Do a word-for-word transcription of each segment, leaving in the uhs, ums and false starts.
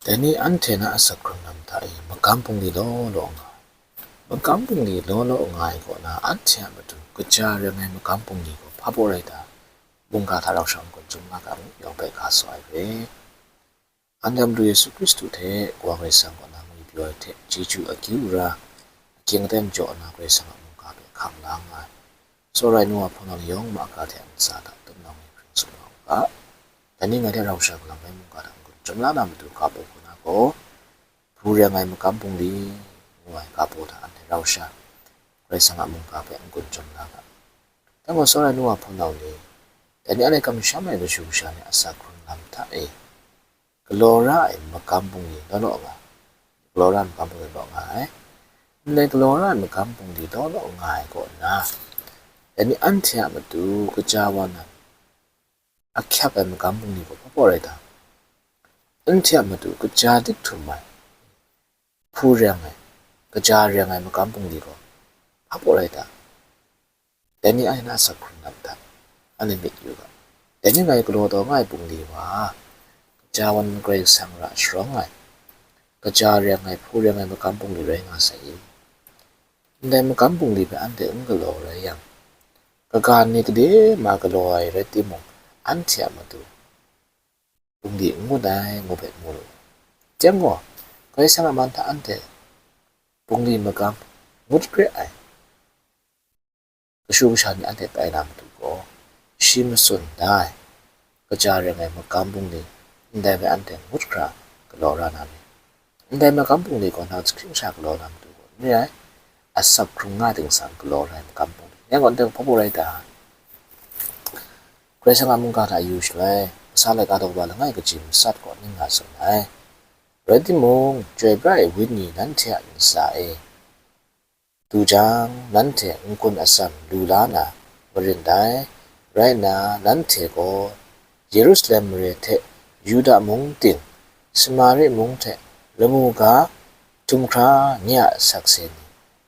Dai ni anhte na asak hkrung lam hta e magam bungli law law nga ai. Magam bungli law law nga ai kaw na, anhte a matu kaja reng ai magam bungli gaw hpa baw rai ta? Mungga hta rau sha n-gun chyum la ga mu, yawng hpe ga sa ai hpe. Anhte a Madu Yesu Hkristu hte Kawa Karai Kasang kaw na ngwi pyaw ai hte, chyeju akyu ara, ahkying aten jaw na Karai Kasang a mungga hpe hkam la nga ai, tsawra ai nu wa hpung nang yawng ma ga hte a ntsa hta tumnang ni hpring tsun nga u ga. Dai ni ngai hte rau sha galang bai mungga hta n-gun chyum la na matu ga baw hku na gaw, hpu reng ai magam bungli ngu ai ga baw hta anhte rau sha Karai Kasang a mungga hpe n-gun chyum la ga. Dai gaw, tsawra ai nu wa hpung nang ni, dai ni anhte kamsham ai kashu kasha ni asak hkrung lam hta e galaw ra ai magam bungli law law nga, galaw ra ai magam bungli law nga ai. Ndai galaw ra ai magam bungli law law nga ai kaw na, dai ni anhte a matu kaja wa nan ahkyak ai magam bungli gaw hpa baw rai ta? Anhte a matu kaja dik htum ai, hpu reng ai, kaja reng ai magam bungli gaw hpa baw rai ta? Dai ni anhte na asak hkrung lam hta anhte myit yu ga. Dai ni ngai galaw taw nga ai bungli wa, kaja wa nan Karai Kasang ra sharawng ai, kaja reng ai, hpu reng ai magam bungli rai nga sai i? Ndai magam bungli hpe anhte n galaw rai yang, kaga ni gade ma galaw ai rai timung, anhte a matu bungli n ngut ai ngu hpe mu lu. Chyang gaw, Karai Kasang a man hta anhte bungli magam ngut kre ai kashu kasha ni anhte tai na matu gaw, shi matsun da ai, kaja reng ai magam bungli ndai hpe anhte ngut hkra galaw ra na ni? Ndai magam bungli gaw nang jahkring sha galaw na matu gaw n re ai, asak hkrung nga ting san galaw ra ai magam bungli. Yang gaw ndai hpa baw rai ta? Karai Kasang a mungga hta yu shaloi, Kasa laika daw kaba langai kaji matsat gaw ning nga tsun ai. Rai timung, Chyoi pra ai Wenyi nanhte a ntsa e du jang, nanhte n-gun atsam lu la na marin dai. Rai nna, nanhte gaw Yerusalem mare hte Yuda mung ting, Samari mung hte lamu ga, htum hkra nye a sakse ni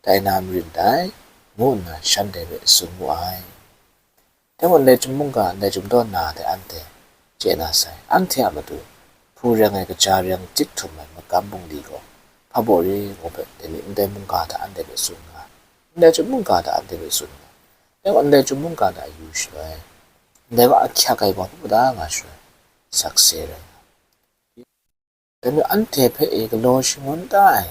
tai na marin dai, ngu nna shanhte hpe tsun mu ai. Dai gaw ndai chyum mungga, ndai chyum daw na hte anhte chye na sai, anhte a matu hpu reng ai, kaja reng dik htum ai magam bungli gaw hpa baw ri ngu hpe, dai ni ndai mungga hta anhte hpe tsun nga, ndai chyum mungga hta anhte hpe tsun nga, dai gaw ndai chyum mungga hta yu shaloi, ndai gaw ahkyak ai gaw hpa da nga shaloi, sakse rai nga. Dai majaw anhte hpe e galaw shangun da ai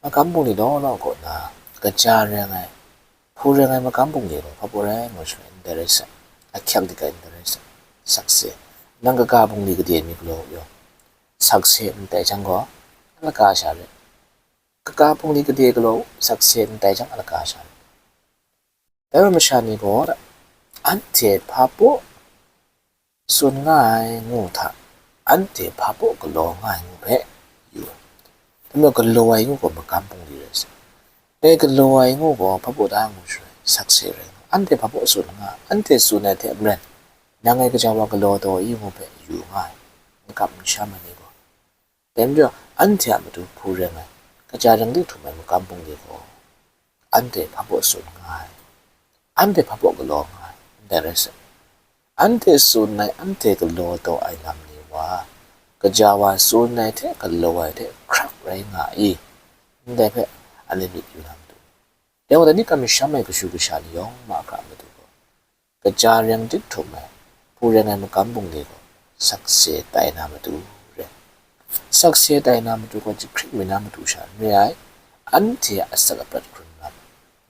magam bungli law law kaw na, kaja reng ai, hpu reng ai magam bungli gaw hpa baw rai ngu shaloi, ndai rai sai, ahkyak dik ai ndai rai sai, sakse. Nang kaga bungli gade mi galaw u yaw, sakse n tai jang gaw, a laka sha re. Kaga bungli gade galaw u, sakse n tai jang a laka sha re. Dai wa masha ni gaw, anhte hpa baw tsun nga ai ngu hta, anhte hpa baw galaw nga ai ngu hpe yu ai. Dai majaw galaw ai ngu gaw magam bungli rai sai. Dai galaw ai ngu gaw hpa baw da ngu shaloi, sakse rai nga. Anhte hpa baw tsun nga, anhte tsun ai hte maren, nang ngai kaja wa galaw taw i ngu hpe yu nga ai, n kap n sham ai ni gaw. Dai majaw, anhte a matu hpu reng ai, kaja reng dik htum ai magam bungli gaw, anhte hpa baw tsun nga ai, anhte hpa baw galaw nga ai, ndai rai sai. Anhte tsun ai, anhte galaw taw ai lam ni wa, kaja wa tsun ai hte galaw ai hte hkrak rai nga i, ndai hpe anhte myit yu na matu. Dai gaw, dai ni kamsham ai kashu kasha ni yawng mahkra a matu gaw, kaja reng dik htum ai, hpu reng ai magam bungli gaw sakse tai na matu re. Sakse tai na matu gaw jahkring mi na matu sha n re ai, anhte a asak aprat hkrung lam,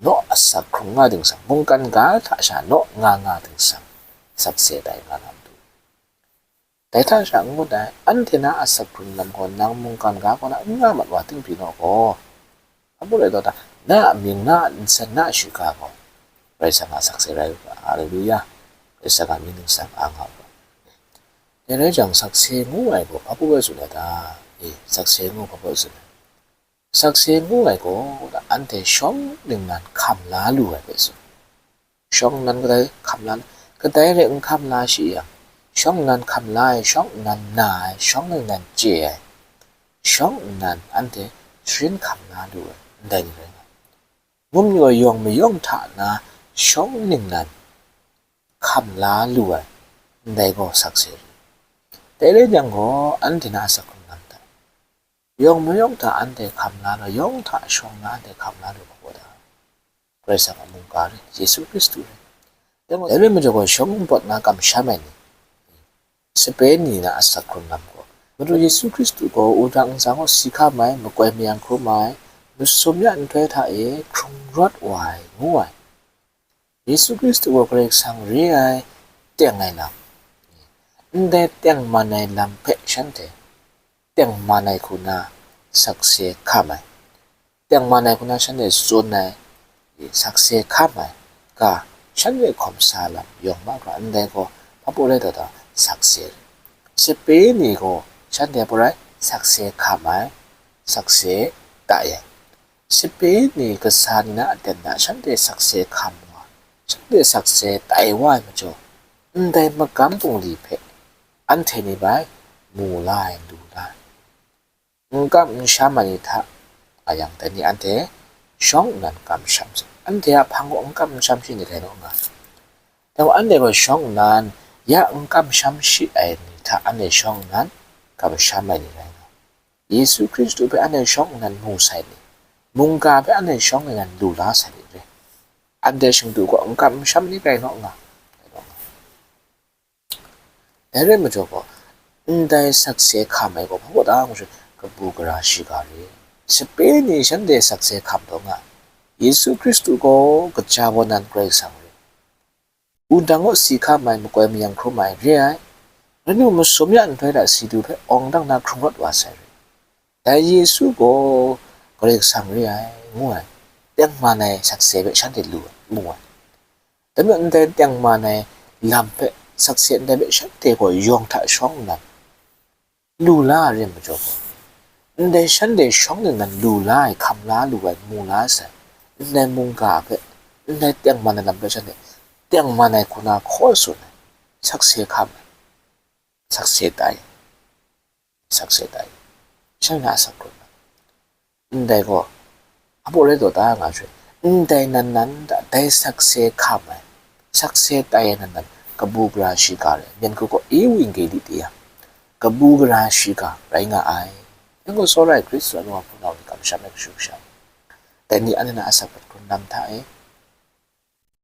naw asak hkrung nga ting sang, mungkan ga hta sha naw nga nga ting sang, sakse tai nga na matu. Dai hta sha n ngut ai, anhte na asak hkrung lam gaw nang mungkan ga kaw na n nga mat wa ting pyi naw gaw, hpa baw rai taw ta? Na a mying, na a nsen, na a shiga gaw Karai Kasang a sakse rai u ga. Haleluya! Karai Kasang a mying ningsang a nga u ga. Dai rai jang, sakse ngu ai gaw hpa baw rai tsun ai ta? E, sakse ngu hpa baw rai tsun ai? Sakse ngu ai gaw, anhte shawng ningnan hkam la lu ai hpe tsun. Shawng nnan kadai hkam la, kadai rai n hkam la shi yang, shawng nnan hkam la ai, shawng nnan na ai, shawng ningnan chye ai, shawng nnan anhte sharin hkam la lu ai, ndai ni rai nga ai. Mungmyu ai yawng mayawng hta na shawng ningnan hkam la lu ai, ndai gaw sakse rai. Dai rai yang gaw, anhte na asak hkrung lam hta, yawng mayawng hta anhte hkam la lu, yawng hta shawng na anhte hkam la lu hpaw da, Karai Kasang a mungga rai, Yesu Hkristu rai. Dai rai majaw gaw, shawng npawt na kamsham ai ni, sape ni na asak hkrung lam gaw, Madu Yesu Hkristu gaw wudang ntsa kaw si hkam ai, makoi mayang hkrum ai, masum ya nhtoi hta e hkrung rawt wa ai, ngu ai. Yesu Hkristu gaw Karai Kasang re ai, teng ai lam, ndai tengman ai lam hpe shanhte tengman ai hku na sakse hkam ai, tengman ai hku na shanhte tsun ai, sakse hkam ai ga, shanhte hkawm sa lam yawng mahkra ndai gaw, hpa pawt rai taw ta, sakse rai. Sape ni gaw shanhte hpa rai sakse hkam ai, sakse tai ai. Sape ni kasa ni na aten hta shanhte sakse hkam wa, shanhte sakse tai wa ai majaw, ndai magam bungli hpe anhte ni bai mu la ai, lu la ai. N kam n sham ai ni hta a yang, dai ni anhte shawng nnan kamsham sai. Anhte a hpang gaw n kamsham shi ni rai naw nga. Dai wa anhte gaw shawng nnan ya n kamsham shi ai ni hta anhte shawng nnan kamsham ai ni rai nga. Yesu Hkristu hpe anhte shawng nnan mu sai ni, mungga hpe anhte shawng nnan lu la sai ni rai. Anhte shingdu gaw n kamsham ni rai naw nga. Dai rai majaw gaw, ndai sakse hkam ai gaw hpa pawt da ngu shi, kabu gara shiga re. Sape ni shanhte sakse hkam taw nga, Yesu Hkristu gaw kaja wa nan Karai Kasang re. Wudang kaw si hkam ai, makoi mayang hkrum ai re ai, rai nna masum ya nhtoi hta si du hpe awng dang na hkrung rawt wa sai re. Dai Yesu gaw Karai Kasang re ai, ngu ai, tengman ai sakse hpe shanhte lu ai, mu ai. Dai majaw ndai tengman ai lam hpe, sakse ndai hpe shanhte gaw yawng hta shawng nnan lu la ai re majaw gaw, ndai shanhte shawng nnan lu la ai, hkam la lu ai, mu la sai, ndai mungga hpe, ndai tengman ai lam hpe shanhte tengman ai hku na hkaw tsun ai, sakse hkam ai, sakse tai, sakse tai, shanhte a asak hkrung ai. Ndai gaw, hpa pawt rai taw ta nga shi, ndai nan nan hta dai sakse hkam ai, sakse tai ai nan nan, kabu gara shiga rai, myen hku gaw, Ewanggeli de yang, kabu gara shiga rai nga ai. Yang gaw, tsawra ai Hkristu a nu a hpunau ni, kamsham ai kashu kasha ni, dai ni anhte na asak hkrung lam hta e,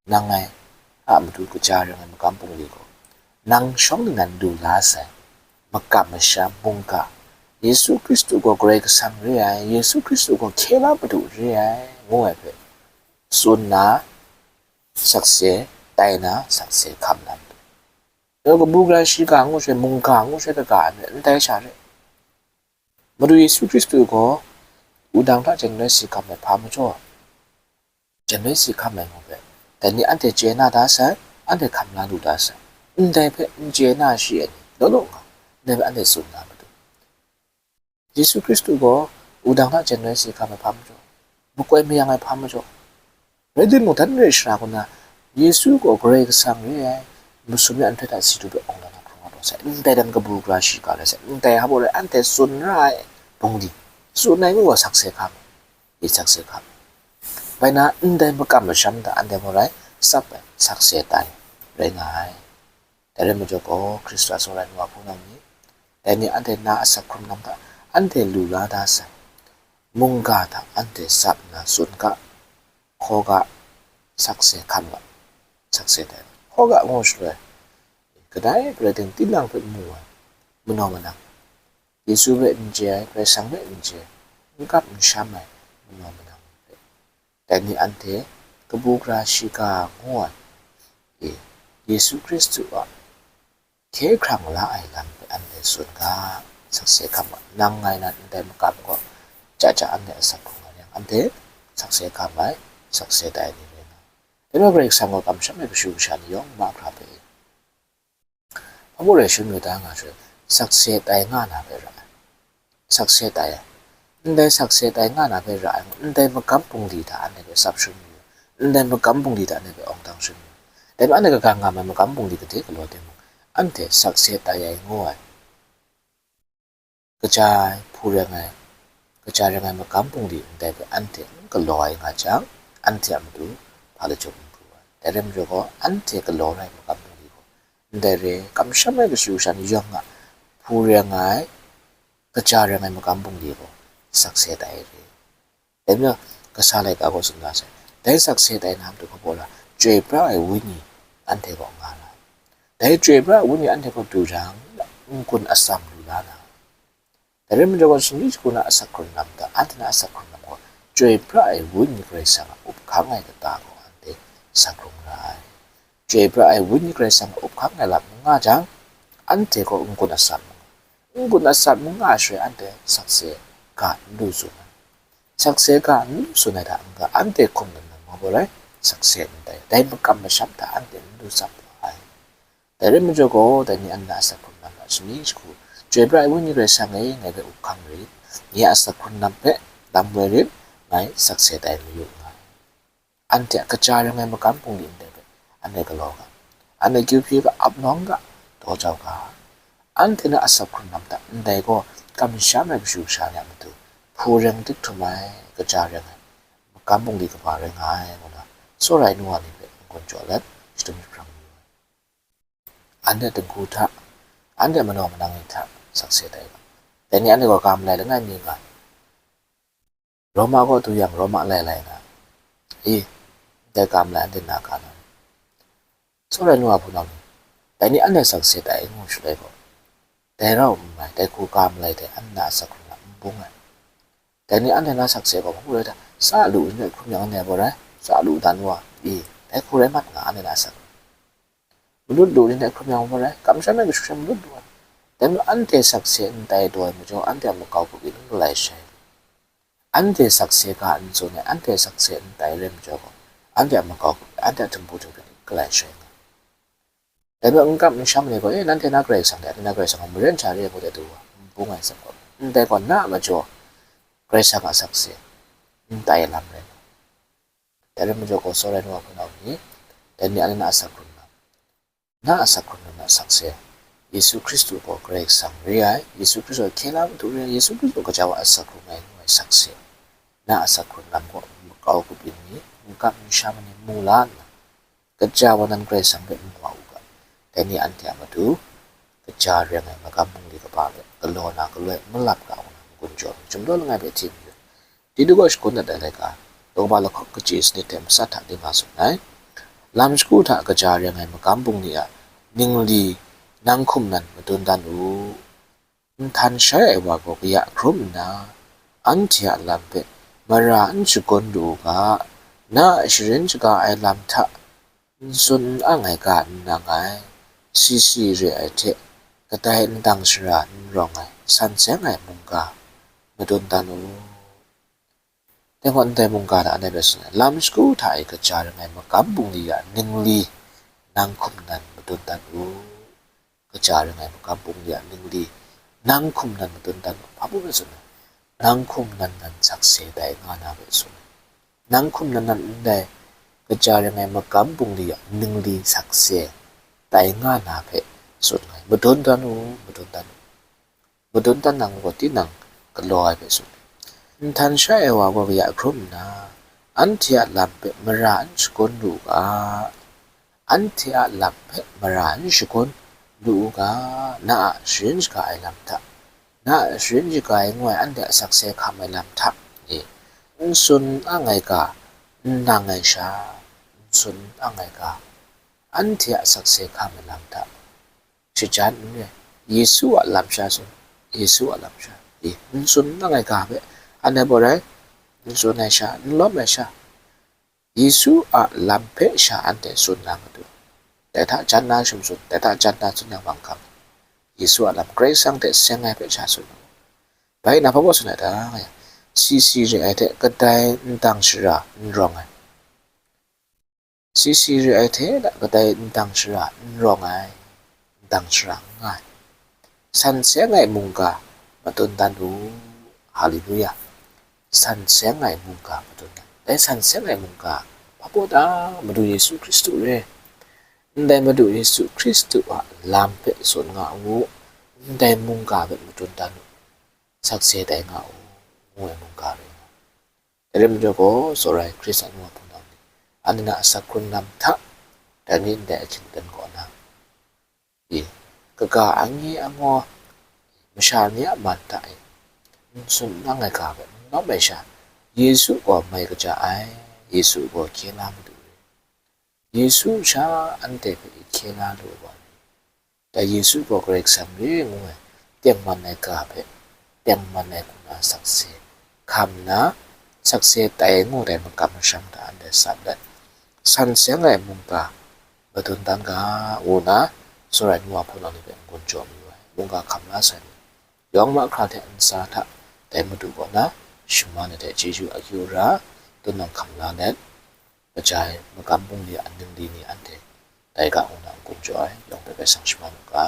nang ngai a matu kaja rai nga ai magam bungli gaw, nang shawng nnan lu la sai, makam masham mungga, Yesu Hkristu gaw Karai Kasang re ai, Yesu Hkristu gaw hkye la Madu re ai, ngu ai hpe tsun na, sakse tai na, sakse hkam na matu. Dai gaw, kabu gara shiga ngu she, mungga ngu she, kaga ai hpe n tai sha re. Madu Yesu Hkristu gaw wudang hta janoi si hkam ai hpa majaw, janoi si hkam ai ngu hpe, dai ni anhte chye na da sai, anhte hkam la lu da sai, ndai hpe n chye na shi ai ni law law nga, ndai hpe anhte tsun na matu. Yesu Hkristu gaw wudang hta janoi si hkam ai hpa majaw, makoi mayang ai hpa majaw, rai timung, dan re ai sara kaw na, Yesu gaw Karai Kasang re ai, masum ya nhtoi hta si du hpe awng dang na hkrung rawt wa sai, ndai dan kabu gara shiga rai sai, ndai hpa pawt rai anhte tsun ra ai bungli, tsun ai ngu gaw sakse hkam, i sakse hkam. Bai na, ndai makam masham hta anhte gaw rai tsap ai, sakse tai rai nga ai. Dai rai majaw gaw, Hkristu a tsawra ai nu a hpunau ni, dai ni anhte na asak hkrung lam hta anhte lu la da sai, mungga hta anhte tsap nna tsun ga, hkaw ga, sakse hkam ga, sakse tai, hkaw ga ngu shaloi, kadai garai ting tinang hpe mu ai, manaw manang, Yesu hpe n chye ai, Karai Kasang hpe n chye ai, n kam n sham ai, manaw manang hpe, dai ni anhte kabu gara shiga ngu ai, e, Yesu Hkristu a hkye hkrang la ai lam hpe anhte tsun ga, sakse hkam ga, nang ngai nan ndai makam gaw, ja ja anhte asak hkrung nga yang, anhte sakse hkam ai, sakse tai ni rai nga. Dai majaw Karai Kasang gaw kamsham ai kashu kasha ni yawng mahkra hpe, hpa pawt rai shangun da nga shaloi, sakse tai nga na hpe ra ai, sakse tai ai, ndai sakse tai nga na hpe ra ai, ndai magam bungli hta anhte hpe tsap shangun yu, ndai magam bungli hta anhte hpe awng dang shangun yu, dai hpe anhte kaga ngam ai magam bungli gade galaw timung, anhte sakse tai ai ngu ai, kaja ai, hpu rai nga ai, kaja rai nga ai magam bungli ndai hpe anhte n galaw ai nga jang, anhte a matu hpa lachyum n pru ai. Dai rai majaw gaw, anhte galaw ai magam bungli gaw, ndai re, kamsham ai kashu kasha ni yawng a hpu rai nga ai, kaja rai nga ai magam bungli gaw, sakse tai re. Dai majaw, kasa laika gaw tsun ga sai, dai sakse tai na matu hpaw la, chyoi pra ai Wenyi anhte kaw nga na, dai chyoi pra ai Wenyi anhte kaw du jang, n-gun atsam lu la na, dai rai majaw gaw, shani shagu na asak hkrung lam hta, anhte na asak hkrung lam gaw, chyoi pra ai Wenyi Karai Kasang a up hkang ai kata gaw anhte sak hkrung ra ai. Chyoi pra ai Wenyi Karai Kasang a up hkang ai lam n nga jang, anhte gaw n-gun atsam, n-gun atsam n nga ai shaloi, anhte sakse ga n lu tsun ai. Sakse ga n lu tsun ai hta n-ga, anhte hkum nan nan wa gaw rai, sakse n tai, dai makam masham hta anhte n lu tsap wa ai. Dai rai majaw gaw, dai ni anhte a asak hkrung lam hta shani shagu, chyoi pra ai Wenyi Karai Kasang e, ngai hpe up hkang rit, nye a asak hkrung lam hpe lam woi rit, ngai sakse tai mayu nga ai. Anhte a kaja ring ai magam bungli ndai hpe anhte galaw ga, anhte kyu hpyi ga, ap nawng ga, daw jau ga. Anhte na asak hkrung lam hta ndai gaw, kamsham ai kashu kasha ni a matu hpu ring dik htum ai, kaja ring ai magam bungli kaba rai nga ai, ngu na, tsawra ai nu wa ni hpe n-gun jaw let, shadum jahprang yu ai. Anhte dinghku hta, anhte manaw manang ni hta sakse tai ga. Dai ni anhte gaw ga malai langai mi nga ai. Roma kaw du yang, Roma lai lai na, i, ndai ga malai anhte na ga na, tsawra ai nu wa hpunau ni, dai ni anhte sakse tai ngu shaloi gaw, dai rau n mai, dai hku ga malai hte anhte na asak hkrung lam n bung ai. Dai ni anhte na sakse gaw hpamu rai hta, sa lu ni hte hkrum yang anhte gaw rai, sa lu dan wa, i, dai hku rai mat nga, anhte na asak malut lu ni hte hkrum yang gaw rai, kamsham ai kashu kasha malut lu ai. Dai majaw, anhte sakse n tai taw ai majaw, anhte a makau kabyin n galai shai. Anhte sakse ga n tsun ai, anhte sakse n tai rai majaw gaw, anhte a makau kabyin, anhte a htumbu htumpyan n galai shai nga. Dai majaw, n kam n sham ai ni gaw, e, nanhte na Karai Kasang hte, anhte na Karai Kasang gaw maren sha re ai ngu de du wa, n bung ai asak gaw, ndai gaw na a majaw, Karai Kasang a sakse n tai lam rai nga. Dai rai majaw gaw, tsawra ai nu wa hpunau ni, dai ni anhte na asak hkrung lam, na asak hkrung lam a sakse, Yesu Hkristu gaw Karai Kasang re ai, Yesu Hkristu gaw hkye la madu re ai, Yesu Hkristu gaw gaja wa asak hkrung ai ngu ai sakse, na asak hkrung lam gaw makau kabyin ni, n kam n sham ai ni mu la nna, kaja wa nan Karai Kasang hpe n wa u ga, dai ni anhte a matu kaja ring ai magam bungli kaba hpe galaw na galoi malap ga ngu na, n-gun jaw ai, Chyumdaw langai hpe hti mayu ai. Tituga shagun dat ai laika, daw kaba lahkawng kaji sanit hte matsat hta di nga tsun ai. Lam shagu hta kaja ring ai magam bungli a ningli nang hkum nan madun dan u. Nhtan shai ai wa gaw kaya hkrum nna, anhte a lam hpe mara n shakawn lu u ga, na a sharin shaga ai lam hta n tsun n ang ai ga n nang ai, si si re ai hte kadai n dang shara n rawng ai san seng ai mungga madun dan u. Dai gaw ndai mungga hta anhte hpe tsun ai, lam shagu hta e kaja ring ai magam bungli a ningli nang hkum nan madun dan u. Kaja ring ai magam bungli a ningli nang hkum nan madun dan u. Hpa baw hpe tsun ai? Nang hkum nan nan sakse tai nga na hpe tsun ai. Nang hkum nan nan ndai kaja ring ai magam bungli a ningli sakse tai nga na hpe tsun ai. Madun dan u, madun dan u. Madun dan nang gaw tinang galaw ai hpe tsun ai. Nhtan shai ai wa gaw kaya hkrum nna, anhte a lam hpe mara n shakawn lu u ga, anhte a lam hpe mara n shakawn lu u ga, na a sharin shaga ai lam hta, na a sharin shaga ai ngu ai anhte a sakse hkam ai lam hta e, n tsun n ang ai ga, n nang ai sha, n tsun n ang ai ga, anhte a sakse hkam ai lam hta, shajan n re, Yesu a lam sha tsun, Yesu a lam sha, e, n tsun n ang ai ga hpe, anhte baw rai, n tsun ai sha, n lawm ai sha, Yesu a lam hpe sha anhte tsun na matu, dai hta jan na shamtsun, dai hta jan na tsun yang manghkang, Yesu a lam Karai Kasang hte seng ai hpe sha tsun na. Bai na hpa baw tsun ai ta nga yang, si si re ai hte kadai n dang shara n rawng ai. Si si re ai hte kadai n dang shara n rawng ai, n dang shara n nga ai. San seng ai mungga madun dan u. Haleluya. San seng ai mungga madun dan. Dai san seng ai mungga hpa baw ta? Madu Yesu Hkristu re. Ndai Madu Yesu Hkristu a lam hpe tsun nga u. Ndai mungga hpe madun dan u. Sakse tai nga u, ngu ai mungga rai nga. Dai rai majaw gaw, tsawra ai Hkristan wa hpunau ni, anhte na asak hkrung lam hta, dai ni ndai ahkying aten kaw na, i, kaga angyi angaw, masha ni a man hta e, n tsun nang ai ga hpe n lawm ai sha, Yesu gaw mai kaja ai, Yesu gaw hkye la madu re, Yesu sha anhte hpe hkye la lu ai wa ni, dai Yesu gaw Karai Kasang re ngu ai tengman ai ga hpe tengman ai hku na sakse hkam nna, sakse tai ngu dai makam masham hta anhte sat let, san seng ai mungga madun dan ga, ngu nna Sawrai nu wa hpunau ni hpe n-gun jaw mayu ai. Mungga hkam la sai ni, yawng mahkra hte ntsa hta dai Madu kaw na shaman ai hte chyeju akyu ra, tunang hkam la let, kaja ai magam bungli a ningli ni anhte dai ga ngu na n-gun jaw ai, yawng hpe bai sang shaman u ga.